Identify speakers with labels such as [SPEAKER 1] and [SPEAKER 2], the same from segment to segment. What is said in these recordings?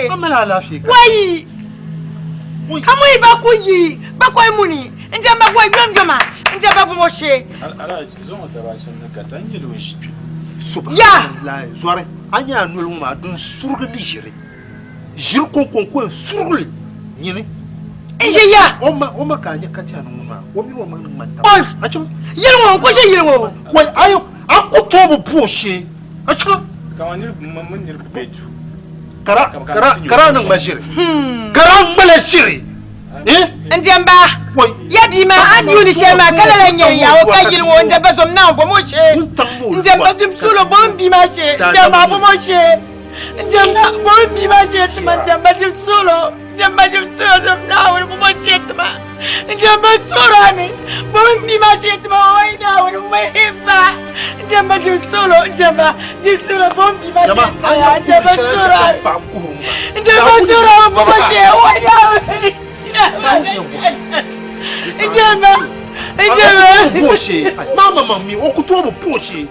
[SPEAKER 1] shee.
[SPEAKER 2] A mali alaafee ka.
[SPEAKER 1] Wayi! Ka muyi ba ku yi bakɔi muni n-diɛm ba gɔi yomyoma n-diɛm ba bɔmɔ shee.
[SPEAKER 3] Alhaji, zuŋɔ daba shɛm ni ka ta n-yɛli o ʒi kpe.
[SPEAKER 2] Subhanallah, zɔri, a nya a noli ŋɔ maa din surigi ni ʒiri. Ʒiri kɔŋkɔŋ ko n-surigi li nyini.
[SPEAKER 1] N ʒi ya.
[SPEAKER 2] O ma, o ma ka a nya ka ti a ni ŋun maa, o mini o maŋ ni ŋmani taba.
[SPEAKER 1] Oi!
[SPEAKER 2] A chaŋ.
[SPEAKER 1] Yili ŋɔ, n ku ʒi yili ŋɔ.
[SPEAKER 2] Wai, a yi, a ku tooi bi bu o shee. A chaŋ.
[SPEAKER 3] Kaman niriba mini niriba be du.
[SPEAKER 2] Kara, kara, kara niŋ ma ʒiri. Kara ŋmala ʒiri. Eh?
[SPEAKER 1] N diɛmba, ya bia maa, a ni yuuni shɛli maa ka lala n-nyɛ li yaa o ka yili ŋɔ, n diɛmba zom Naawuni bom o shee. N diɛmba dim suhilo bom bia maa shee. N diɛmba bom o shee. N diɛmba bom bia maa shee ti ma. N diɛmba dim suhilo. N diɛmba dim suhilo zom Naawuni bom o shee ti ma. N diɛmba suhiro a ni bom bia maa shee ti ma. Wai Naawuni muhimma. N diɛmba dim suhilo. N diɛmba dim suhilo bom bia maa shee ti ma yaa. N diɛmba suhiro a ni. N diɛmba suhiro a bom o shee. Wai Naawuni. N diɛmba. N diɛmba.
[SPEAKER 2] Bo o shee. Maa ma mi o ku tooi bi bo o shee.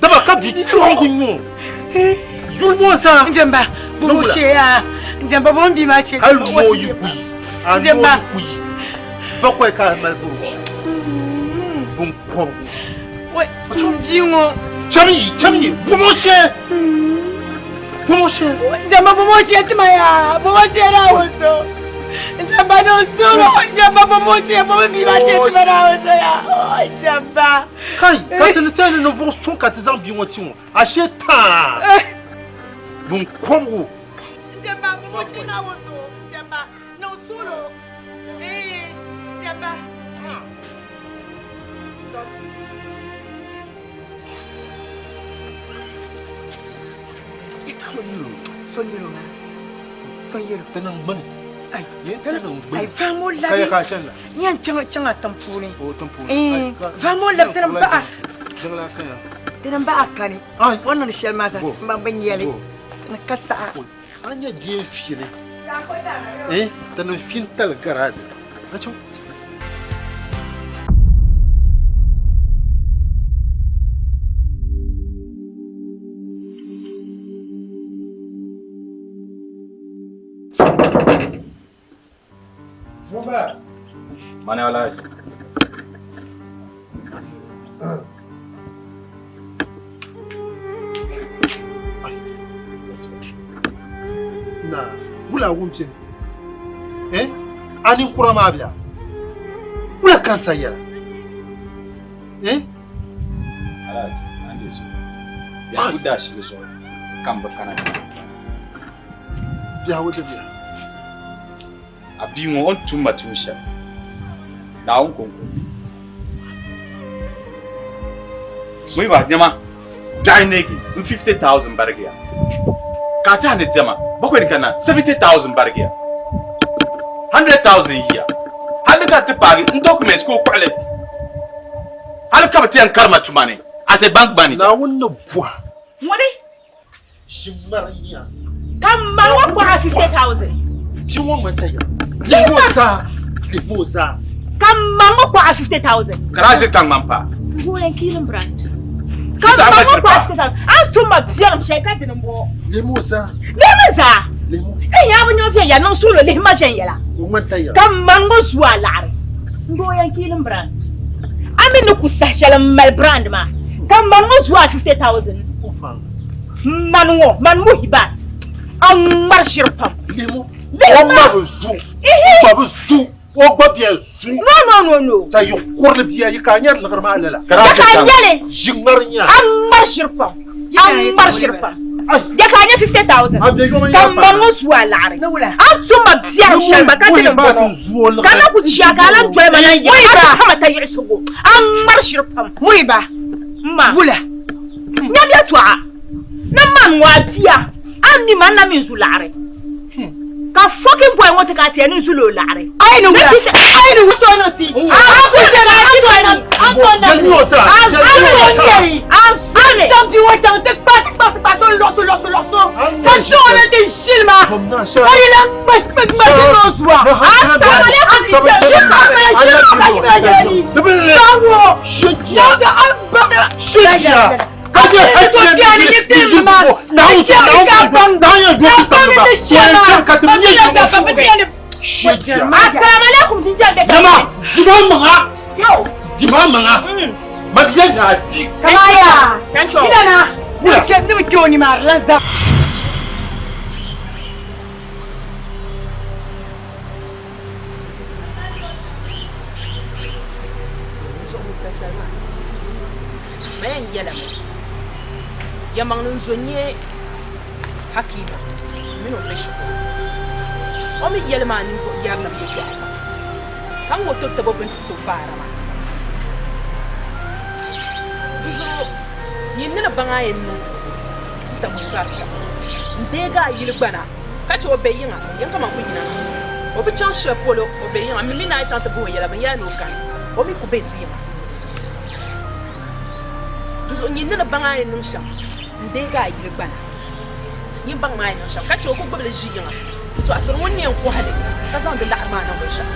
[SPEAKER 2] Dama ka bi chuɣu nyu yuli ŋɔ zaa.
[SPEAKER 1] N diɛmba bom o shee yaa. N diɛmba bom bia maa shee.
[SPEAKER 2] Hali noo yi ku yi, a noo yi ku yi, bakɔi ka a mali bori o shee. Binkɔbigu.
[SPEAKER 1] N bia ŋɔ.
[SPEAKER 2] Cham yi, cham yi, bom o shee. Bom o shee.
[SPEAKER 1] N diɛmba bom o shee ti ma yaa. Bom o shee Naawuni so. N diɛmba ni o suhiro. N diɛmba bom o shee, bom n bia maa shee ti ma Naawuni so yaa. N diɛmba.
[SPEAKER 2] Kai, ka ti ni tɛhi ni ninvuɣ suŋ ka ti zaŋ bia ŋɔ ti ŋɔ, ashee taa biŋkɔbigu. Ti niŋ gbuni.
[SPEAKER 1] Ai vaamo labi n yɛn chaŋ a tiŋ puuni vaamo labi ti ni baɣa ti ni baɣa kani o ni niŋ shɛli maa zaa n ban bi nyɛli ni ka saha
[SPEAKER 2] a nyɛ diɛ fini ti niŋ fini tali garaadi a chaŋ.
[SPEAKER 3] Mani Alhaji.
[SPEAKER 2] Na, wula wun pini. Eh? A ninkura maa bia. Wula ka n sa yɛra? Eh?
[SPEAKER 3] Alhaji, an de so. Biɛhigu daashili zuɣu ka m bi kana.
[SPEAKER 2] Biɛhigu di biɛhi.
[SPEAKER 3] A bia ŋɔ o ni tum ma tuun shɛli, Naawuni kɔŋko m-mi. Ŋun ba nɛma biɛɣu neegi n 50,000 barigiya, ka a tɛha ni diɛma bakɔi ni kanna 70,000 barigiya, 100,000 yiya, hali ka ti paagi n documents ka o kpuɣi li, hali ka bɛ ti yɛn kari ma tuma ni as a bank manager.
[SPEAKER 2] Naawuni ni bɔha.
[SPEAKER 4] Ŋuni?
[SPEAKER 2] Ʒiŋmari nya.
[SPEAKER 4] Ka m ma ŋɔ kɔhi a 50,000.
[SPEAKER 2] Bia ŋɔ ŋmani ka ya. Lihimi o zaa. Lihimi o zaa.
[SPEAKER 4] Ka m ma ŋɔ kɔhi a 50,000.
[SPEAKER 3] Ka daa ʒiri ka ŋmani paa.
[SPEAKER 4] N kiilim brand. Ka m ma ŋɔ kɔhi a 50,000. A ni tum ma biɛrim shɛli ka dini m-bɔŋɔ.
[SPEAKER 2] Lihimi o zaa.
[SPEAKER 4] Lihimi zaa.
[SPEAKER 2] Lihimi o.
[SPEAKER 4] N yaa bi nya o viɛnyɛla niŋ suhuri lihimi ma viɛnyɛla.
[SPEAKER 2] O ŋmani ka ya.
[SPEAKER 4] Ka m ma ŋɔ zu a laɣiri. N doo yɛn kiilim brand. A mi ni ku saha shɛli m mali brand maa. Ka m ma ŋɔ zu a 50,000. Man ŋɔ, man muhibat, a ŋmari shiri pam.
[SPEAKER 2] Lihimu, o ma bi zu, o gba bi zu, o gba bia zu.
[SPEAKER 4] No, no, no, no.
[SPEAKER 2] Ta yi kurili bia yi ka a nyari liɣiri maa lala.
[SPEAKER 4] Ya ka a nyɛli.
[SPEAKER 2] Ʒi ŋmari nya.
[SPEAKER 4] A ŋmari shiri pam. A ŋmari shiri pam. Ya ka a nyɛ 50,000. Ka man ŋɔ zu a laɣiri. A tum ma biɛrim shɛli gba ka ti niŋ bɔŋɔ. Ka na ku chia ka a lan doli ma lan yiɣi. A ti kama ta yiɣisigu. A ŋmari shiri pam.
[SPEAKER 1] Muhiba.
[SPEAKER 4] Ma.
[SPEAKER 1] Wula.
[SPEAKER 4] Nyam yɛtɔɣa ni man ŋɔ a bia a ni mi ma na mi n zu laɣiri ka fucking boy ŋɔ ti ka a tiya ni n zuli o laɣiri.
[SPEAKER 1] Ayi ni wula ayi ni wula
[SPEAKER 4] no ti a ku jɛra a to ni a to na mi a zu ni a zu ni.
[SPEAKER 1] Sam ti ŋɔ chaŋ ti kpa ti kpa ti kpa to lɔɣiso lɔɣiso lɔɣiso ka sɔŋ na ti ʒili ma ka yi lan ŋma ŋma ŋma ti o zuwa.
[SPEAKER 4] A sabali a ti chɛ ʒi ma ʒi ma ka yi ma yɛli.
[SPEAKER 1] Sawo. Shɛjiya.
[SPEAKER 2] Ka je
[SPEAKER 1] To biɛni ni ti ma.
[SPEAKER 2] Naawuni
[SPEAKER 1] Ti ka baŋ.
[SPEAKER 2] Naawuni yɛn do ti
[SPEAKER 1] Baŋ
[SPEAKER 2] sabila.
[SPEAKER 1] ni shee maa.
[SPEAKER 2] Yɛn ka ti
[SPEAKER 1] Ba
[SPEAKER 2] nyɛ
[SPEAKER 1] mi
[SPEAKER 2] yɔŋɔ
[SPEAKER 1] ba bi
[SPEAKER 2] suɣuri.
[SPEAKER 1] biɛni.
[SPEAKER 2] Shee
[SPEAKER 1] Assalamu alaikum jinjam be.
[SPEAKER 2] Nama, dima maŋa.
[SPEAKER 1] Yo.
[SPEAKER 2] Dima maŋa. Ma biya yaa di.
[SPEAKER 1] Kamaya.
[SPEAKER 4] Kancho.
[SPEAKER 1] Ina na.
[SPEAKER 2] Wula.
[SPEAKER 1] Ni ke ni ke oni ma lan za.
[SPEAKER 4] Zuɣu Mr. Salman. Ma yɛn yɛlimi. Yɛmaŋli n zo nyɛ Hakima mini o be shikuru. O mi yɛli maa ninvuɣ yɛrilim yɛtɔɣa pam. Ka ŋ-ŋɔ to tabo bini ti to paara maa. Di zuɣu nyin ni ni baŋ a yɛn niŋ Sista Muhibah shɛm n-deegi a yili gbana ka che o be yiŋa yɛn kaman ku yina maa. O bi chaŋ shɛli polo o be yiŋa. M mi ni a yi chaŋ ti bohi o yɛla binyɛra ni o kani o mi ku be ti yiŋa. Di zuɣu nyin ni ni baŋ a yɛn niŋ shɛm n-deegi a yili gbana. Nyin baŋ maa yɛn niŋ shɛm ka che o ku gbubi li ʒi yiŋa n-tɔɣisiri ŋun ni yɛn kɔhi li ka zaŋ di laɣiri maa niŋ binshɛɣu.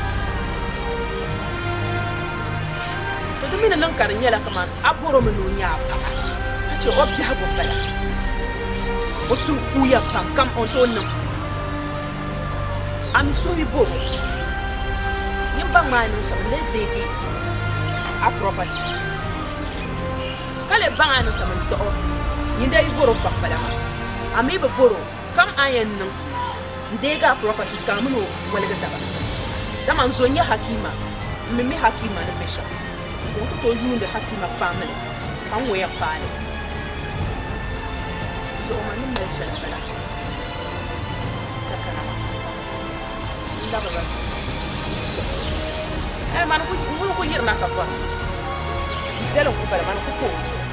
[SPEAKER 4] To di mi ni niŋ ka di nyɛla kaman a bɔr o mi ni o nyɛ a paɣa ka che o biɛhigu m-bala. O suhu kuuya pam kam o ni tooi niŋ. A mi suhu yi bɔr o, nyin baŋ maa niŋ shɛm n-lee deegi a properties ka lee baŋ a niŋ shɛm n-taɣ o. Nyin daa yi bɔr o fa m-bala maa. A mi bi bɔr o kam a ni yɛn niŋ n-deegi a properties ka a mini o woligi taba. Dama n zo n-nyɛ Hakima, m mi mi Hakima ni be shɛm. So n ku tooi yuundi Hakima family ka n ŋɔ yɛn paai li. Zuɣu ma ni mali shɛli m-bala ka kana maa. N labila mani ŋuni ku yirina ka bɔra n biɛli n ku bala mani ku pa o zuɣu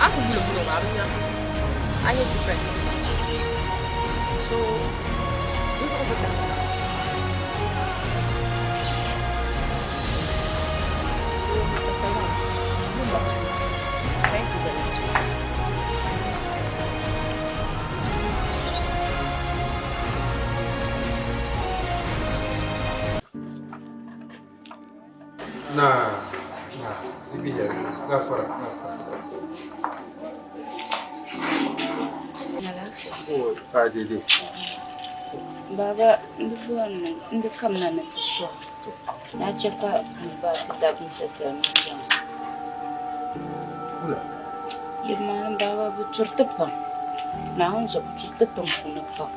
[SPEAKER 4] a ku yuli mini o maa a bi nya a nya difference so di zuɣu bi daŋ so Mr. Salam thank you very much.
[SPEAKER 2] Na, na, ibi ya, gafara, gafara. Oh, ba daidai.
[SPEAKER 5] Baba, n di bɔri ni n di kamina ni ti sɔɣi. Na chɛ ka m ba ti dabi Mr. Salman yiŋa.
[SPEAKER 2] Wula?
[SPEAKER 5] Yilimaŋli baba, bɛ turi ti pam. Naawuni zuɣu bɛ turi ti tiŋ puuni pam.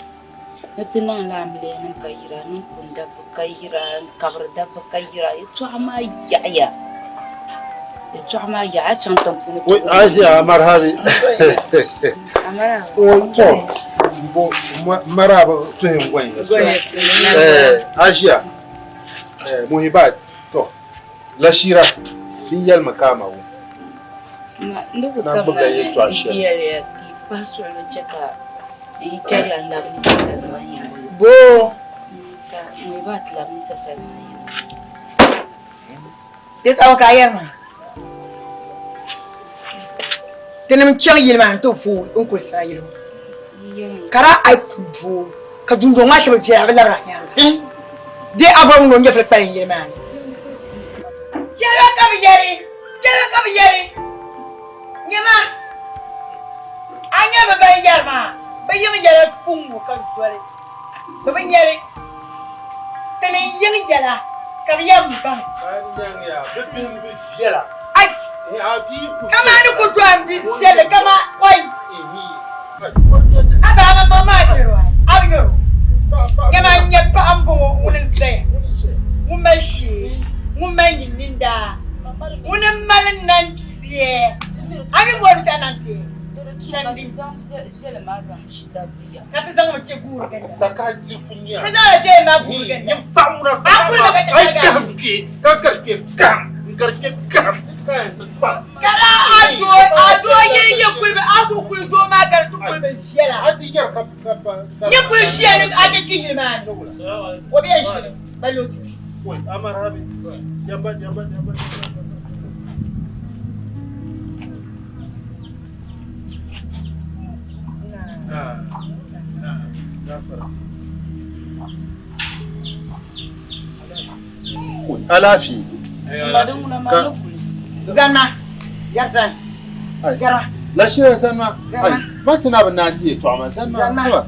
[SPEAKER 5] Ni ti niŋla amiliyanim ka yira, niŋ kuŋ dabba ka yira, n-kabiri dabba ka yira. Yɛtɔɣa maa yaɣiya. Yɛtɔɣa maa yaɣiya. A chaŋ tiŋ puuni ti
[SPEAKER 2] Wai, Aisha, marhabi.
[SPEAKER 5] A marhaba.
[SPEAKER 2] O, to, bo, marhaba tuhi n-gɔn ya. Aisha, Muhibat, to, Lashira, din yɛlimi ka a ma wum.
[SPEAKER 5] Ma, n di ku
[SPEAKER 2] Na
[SPEAKER 5] kamina
[SPEAKER 2] gbubila
[SPEAKER 5] ni
[SPEAKER 2] yɛltɔɣa
[SPEAKER 5] n ti
[SPEAKER 2] shɛli.
[SPEAKER 5] yɛli ya ka yi pahi suɣili chɛ ka n yi kpɛrila n labi Misa Salima yiŋa.
[SPEAKER 1] Boo.
[SPEAKER 5] Ka Muhibat labi Misa Salima yiŋa.
[SPEAKER 1] Yɛtɔɣa ka a yɛri maa. Tinim chaŋ yili maa n-ti vooi n kuli saa yili ŋɔ. Ka daa a yi kuli vooi ka dundɔŋ maa ti bi viɛla a bi labiri a nyaaŋa. Bee a bɔri ŋun o nyɛvili kpalim yili maa ni. Chɛliba ka bɛ yɛli, chɛliba ka bɛ yɛli, Nyama, a nya bɛ ban yɛri maa, bɛ yiŋ yɛla puŋ ŋɔ ka zoli, bɛ bi nya li. Ti ni yiŋ yɛla ka bɛ yɛn baŋ. Ai! Kamani ku dɔhim bi viɛlli kama oi! A ba a maŋ maa nyɛro ai, a bi nyɛro. Nyama n-nyɛ paɣa m-bɔŋɔ ŋuni n-zaya, ŋun mali shee, ŋun mali ninnindaa, ŋuni m-mali nantiɛ. A mi bɔri mi ti a nantiɛ? Chandi. Ka ti zaŋ mi chɛ guuri ganda. Ti zaŋla chɛ maa guuri ganda. A kuli ba ka ti targa. Ka daa a doo a doo yili yi kuli a ku kuli doo maa ka di ti kuli bi viɛla. Yi kuli ʒiya ni a ti kpi yili maa ni. O bi yɛn ʒini balli o ti kpi.
[SPEAKER 2] Alaafee.
[SPEAKER 1] Zanna, yɛri zan, yɛra.
[SPEAKER 2] La shira Zanma, ai, ma ti na bi naai ti yɛltɔɣa maa, Zanma, haba.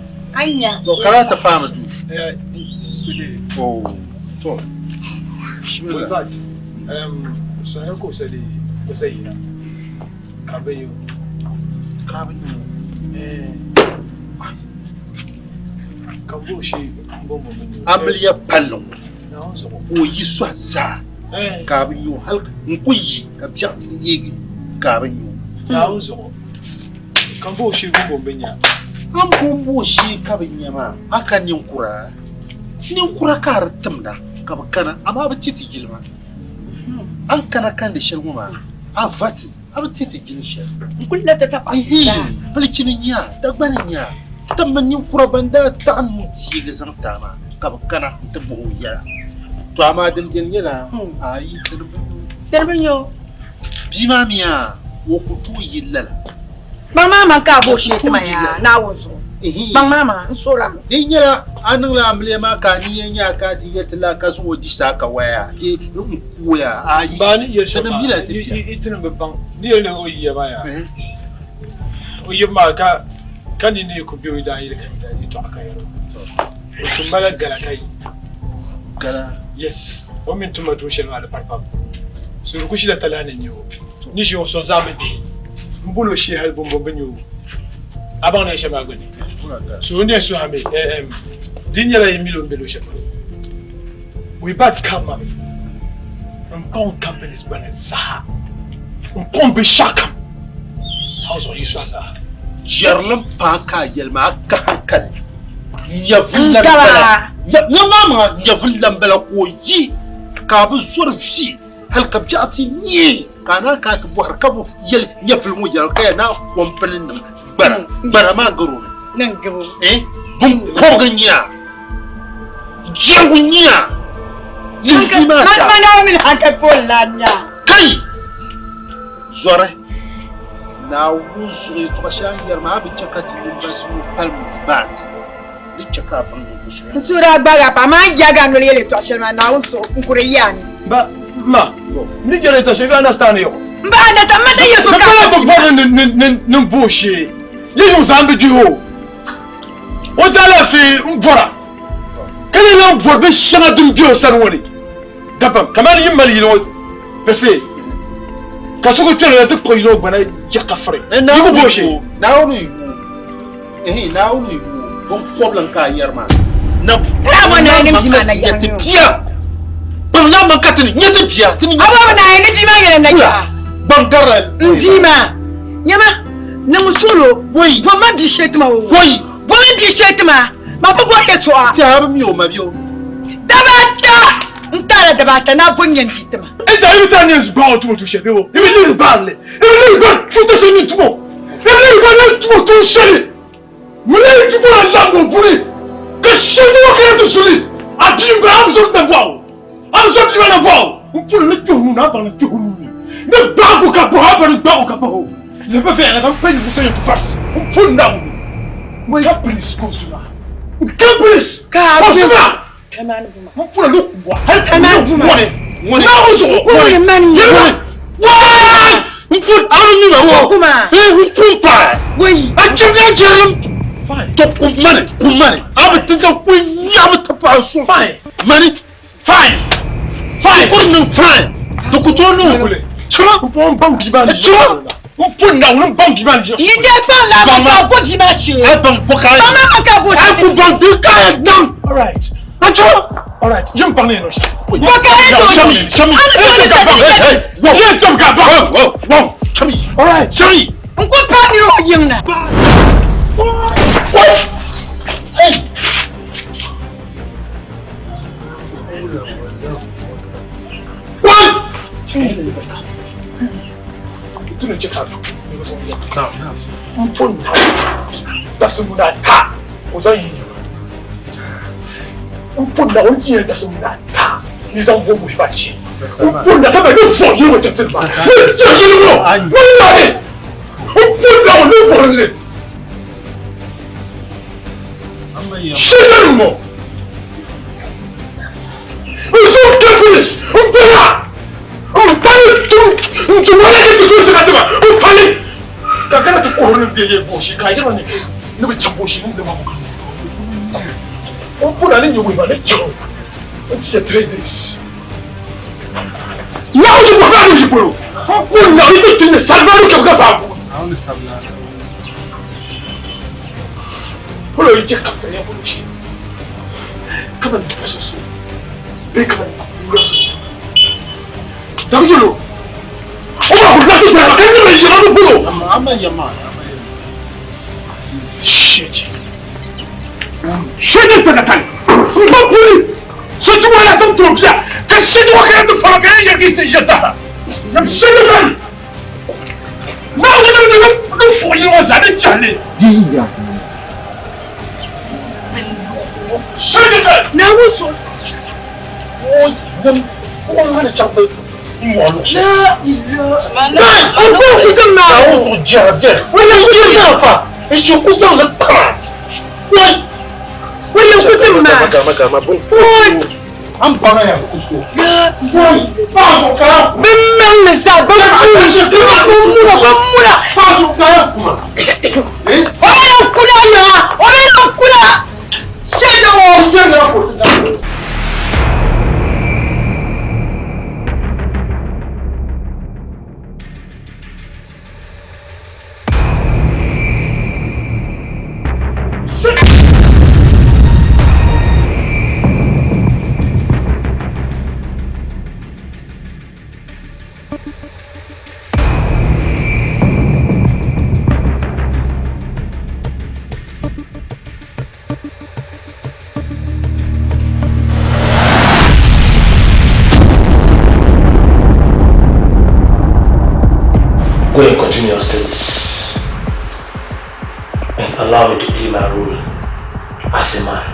[SPEAKER 2] To karata paami duu. Oh, to, bismillah. Ka bi nyo. Amiliya palli ŋɔ ka o yi sɔhi zaa ka a bi nyo hali n ku yi ka biɛɣu ti neegi ka a bi nyo. A ni bombo o shee ka bi nya maa a ka ninkura? Ninkura ka a di timda ka bi kana amaa bi ti ti jilima. A ni kana kandi shɛli ŋɔ maa a va ti A bi ti ti jili shɛli.
[SPEAKER 1] N kuli la ti tapaɣa
[SPEAKER 2] zaa. Bilichini n-nyɛ a, Dagbani n-nyɛ a. Timmi ninkura ban daa taɣi nuu teegi zaŋ ti a maa ka bɛ kana nti bɔh o yɛla. Tɔ amaa din beni nyɛla, ayi, ti di bi nyo.
[SPEAKER 1] Ti di bi nyo.
[SPEAKER 2] Bia maa mi a, o ku tooi yi lala.
[SPEAKER 1] Kpaŋ maa man ka a bo shee ti ma yaa Naawuni zuɣu. Kpaŋ maa maa, n suhir a mi.
[SPEAKER 2] Di nyɛla a niŋla amiliya maa ka a niya nya a ka a ti yɛli ti la ka zaŋ o di saa ka waya bee n ku o yaa ayi.
[SPEAKER 6] Ba ni yɛli shɛm
[SPEAKER 2] Ti ni
[SPEAKER 6] maa,
[SPEAKER 2] mila ti bia.
[SPEAKER 6] yi ti ni bi baŋ ni yɛli ni o yiya maa yaa. O yibu maa ka ka nini yi ku be o daayili ka yi daa yɛtɔɣa ka yɛri o. O tumma la gala ka yi.
[SPEAKER 2] Gala?
[SPEAKER 6] Yes. O mini tumma tuun shɛli maa di pari pam. So di ku shila talahi ni n-nyɛ o. Ni ʒi o sɔŋ zaɣ mi bihi m-bol o shee hal bumbum bi nya o. A baŋ ni shɛm maa gbuni. So n yɛn suhi a mi, di nyɛla yi mil o ni be luɣ shɛli polo. We bad karma mi n kɔŋ companies gbana zaa n kɔŋ binshɛɣu kam hal zuɣu yi suhi zaa.
[SPEAKER 2] Jɛrilim paai ka a yɛli ma a ka hankali nyɛvili la m-bala. Nyɛ maa maŋa nyɛvili la m-bala ka o yi ka a bi zɔri vi. Hali ka biɛɣu ti neei ka a naan kana ti bɔhiri ka bɛ yɛli nyɛvili ŋɔ yɛla ka ya naan kɔmpini nim gbara gbara maa gari o mi. Eh? Binkɔbigu n-nyɛ a. Jɛrigu n-nyɛ a. Lihi maa zaa. Kai! Zɔri! Naawuni zuɣu yɛtɔɣa shɛli a ni yɛri maa a bi chɛ ka ti nimbansi ŋɔ palim baat. Di chɛ ka a baŋ ni so.
[SPEAKER 1] N suhu daa gbaagi a pa, amaa n yaagi a noli yɛli yɛtɔɣ shɛli maa, Naawuni suhu n ku di yi a ni.
[SPEAKER 6] Ba, ma, ni jɛri yɛtɔɣ shɛli, you understand yɔ?
[SPEAKER 1] M ba understand, m ma da yɛ so ka
[SPEAKER 6] a pa bɔri ni ni n bo o shee, yi yuŋ zaa m bi dihi o. O daalaafee m bɔra, ka yi lan bɔri binshɛŋa din be o sani ŋɔ ni dabam, kamani yi mali yili ŋɔ per se, ka so ku kpɛrila ti kpuɣi yili ŋɔ gbana jɛkafiri, yi ku bo o shee.
[SPEAKER 2] Naawuni yuui. Ehe, Naawuni yuui binkɔbili n-ka a yɛri maa. Na
[SPEAKER 1] Abo na ni bia maa na
[SPEAKER 2] nyɛ ti bia. Gbaŋ na man ka ti ni nyɛ ti bia. Ti ni
[SPEAKER 1] Abo na ni bia maa nyɛla na yaa.
[SPEAKER 2] Gbaŋ garila.
[SPEAKER 1] N bia maa. Nyama, niŋ suɣulo.
[SPEAKER 2] Woi.
[SPEAKER 1] Bom ma bia shee ti ma o.
[SPEAKER 2] Woi.
[SPEAKER 1] Bom ma bia shee ti ma. Ma bi bɔri yɛltɔɣa.
[SPEAKER 2] Ti a bi mi o ma bia o.
[SPEAKER 1] Dabaata! N taala dabaata na bo nyɛ n bia ti ma.
[SPEAKER 6] N ta i bi taa nyɛ gbaŋ o tumo tu shɛli bee o. I bi lihi gbaŋ li. I bi lihi gbaŋ chuuta shɛli mini tumo. Ibili gba na tumo tuun shɛli mini tumo na laɣim o buni ka shɛli ŋɔ kana ti suli a bia n-gba a bi zɔri na bɔɣu a bi zɔri bia maa na bɔɣu n puli ni kpɛhi nuu ni a baŋ ni kpɛhi nuu ni ni gbaagi o ka bahi o a ba ni gbaagi o ka bahi o ni bi viɛnyɛla ka m pa ninvuɣ so yɛn ti farisi n puli Naawuni n ka police ka o su maa n ka police ka o su maa n puli ni kuwa hali ŋuni ŋuni Naawuni zuɣu
[SPEAKER 1] ŋuni
[SPEAKER 6] yɛlima
[SPEAKER 2] waai n pun a bi mi ma wo
[SPEAKER 1] Kuma.
[SPEAKER 2] n kum paai
[SPEAKER 1] Wai.
[SPEAKER 2] a chɛri a jɛrilim to kum mani kum mani a bi ti zaŋ kuli nyaɣi ti paai so
[SPEAKER 6] Fine.
[SPEAKER 2] mani
[SPEAKER 6] Fine. Fine.
[SPEAKER 2] Kuri niŋ fine di ku tooi niŋ chira
[SPEAKER 6] N pun n baŋ bia maa ni
[SPEAKER 2] chira
[SPEAKER 6] n pun Naawuni n baŋ bia maa ni
[SPEAKER 1] Yi dee kpaŋ la
[SPEAKER 2] Baŋ
[SPEAKER 1] ma
[SPEAKER 2] ma.
[SPEAKER 1] ka bo bia maa shee.
[SPEAKER 2] A baŋ bo ka
[SPEAKER 1] Baŋ ma ma ka bo
[SPEAKER 2] a
[SPEAKER 1] shee.
[SPEAKER 2] ku baŋ di ka ya daŋ
[SPEAKER 6] All right.
[SPEAKER 2] a chira
[SPEAKER 6] All right. Yim baŋ ni yɛn niŋ shɛm.
[SPEAKER 1] Bo ka yi tooi
[SPEAKER 2] Chami chami
[SPEAKER 1] A ni tooi ni
[SPEAKER 2] Hey, hey, hey, wow.
[SPEAKER 6] Yɛn cham ka baŋ.
[SPEAKER 2] Wow, wow, wow. Chami
[SPEAKER 6] All right.
[SPEAKER 2] chami
[SPEAKER 1] N ku paai nira o yiŋ na.
[SPEAKER 2] Hey.
[SPEAKER 6] ni bɛ yɛ bɔsi ka yɛrɛ ni ne bɛ cɛ bɔsi ni ne ma o bɔra ne ɲɛ ba ne cɛ n ti yɛ 3 days n'aw ye bɔ k'a y'i bolo ko na i tɛ tɛmɛ salibalo kɛ ka fa bolo i jɛ ka fɛn bolo ci kama ni soso bɛɛ kama ni soso dabijolo o ma ko lati bɛɛ ka ne bɛ yɛlɛ ne bolo
[SPEAKER 2] a ma yɛlɛma
[SPEAKER 6] shit shit tɛ ka taa n ba kuri sojugu ya san to biya ka shit wa ka ta fara ka ya ki ti jata na shit ne na ne ne ne ne fo yi wa za ne jale
[SPEAKER 2] yiya
[SPEAKER 6] shit ne
[SPEAKER 1] na wo so
[SPEAKER 2] o yam o ma ne chapé
[SPEAKER 1] La ilaha o ko ku ta ma
[SPEAKER 2] o so jẹ o ne yi ya fa e shi ku so le pa
[SPEAKER 1] wala ku ta ma
[SPEAKER 2] gama gama bon an bana ya ku so
[SPEAKER 1] bin man ne sa bin mura bin mura
[SPEAKER 2] pa so ka kuma
[SPEAKER 1] eh o na kula ya o na kula she da wo
[SPEAKER 2] ye na ko ta
[SPEAKER 7] Go and continue your studies and allow me to play my role as a man.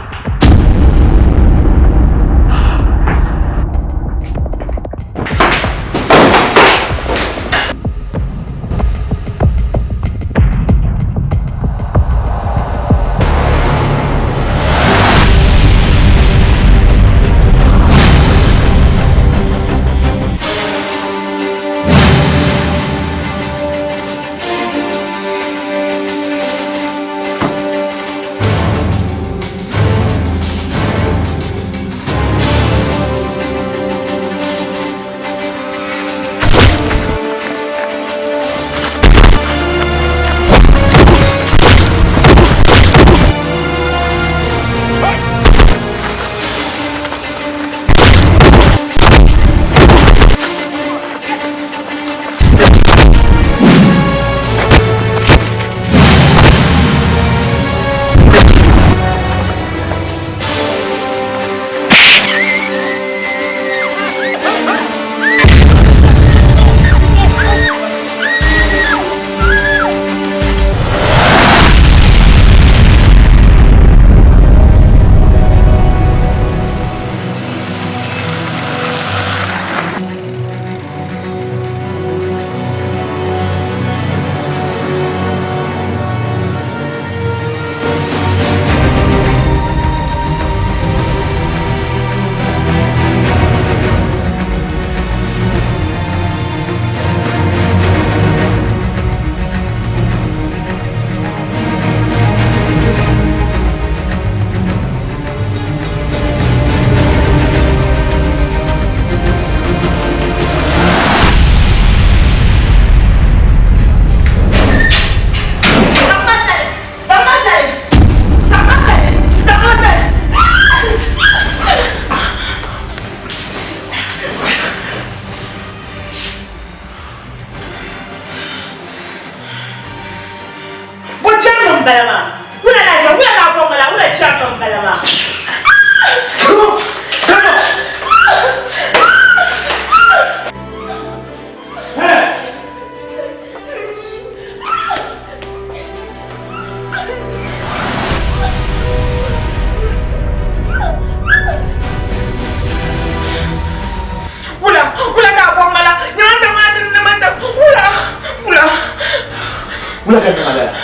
[SPEAKER 7] Wula ka nyaga dala.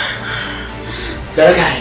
[SPEAKER 7] Dala ka.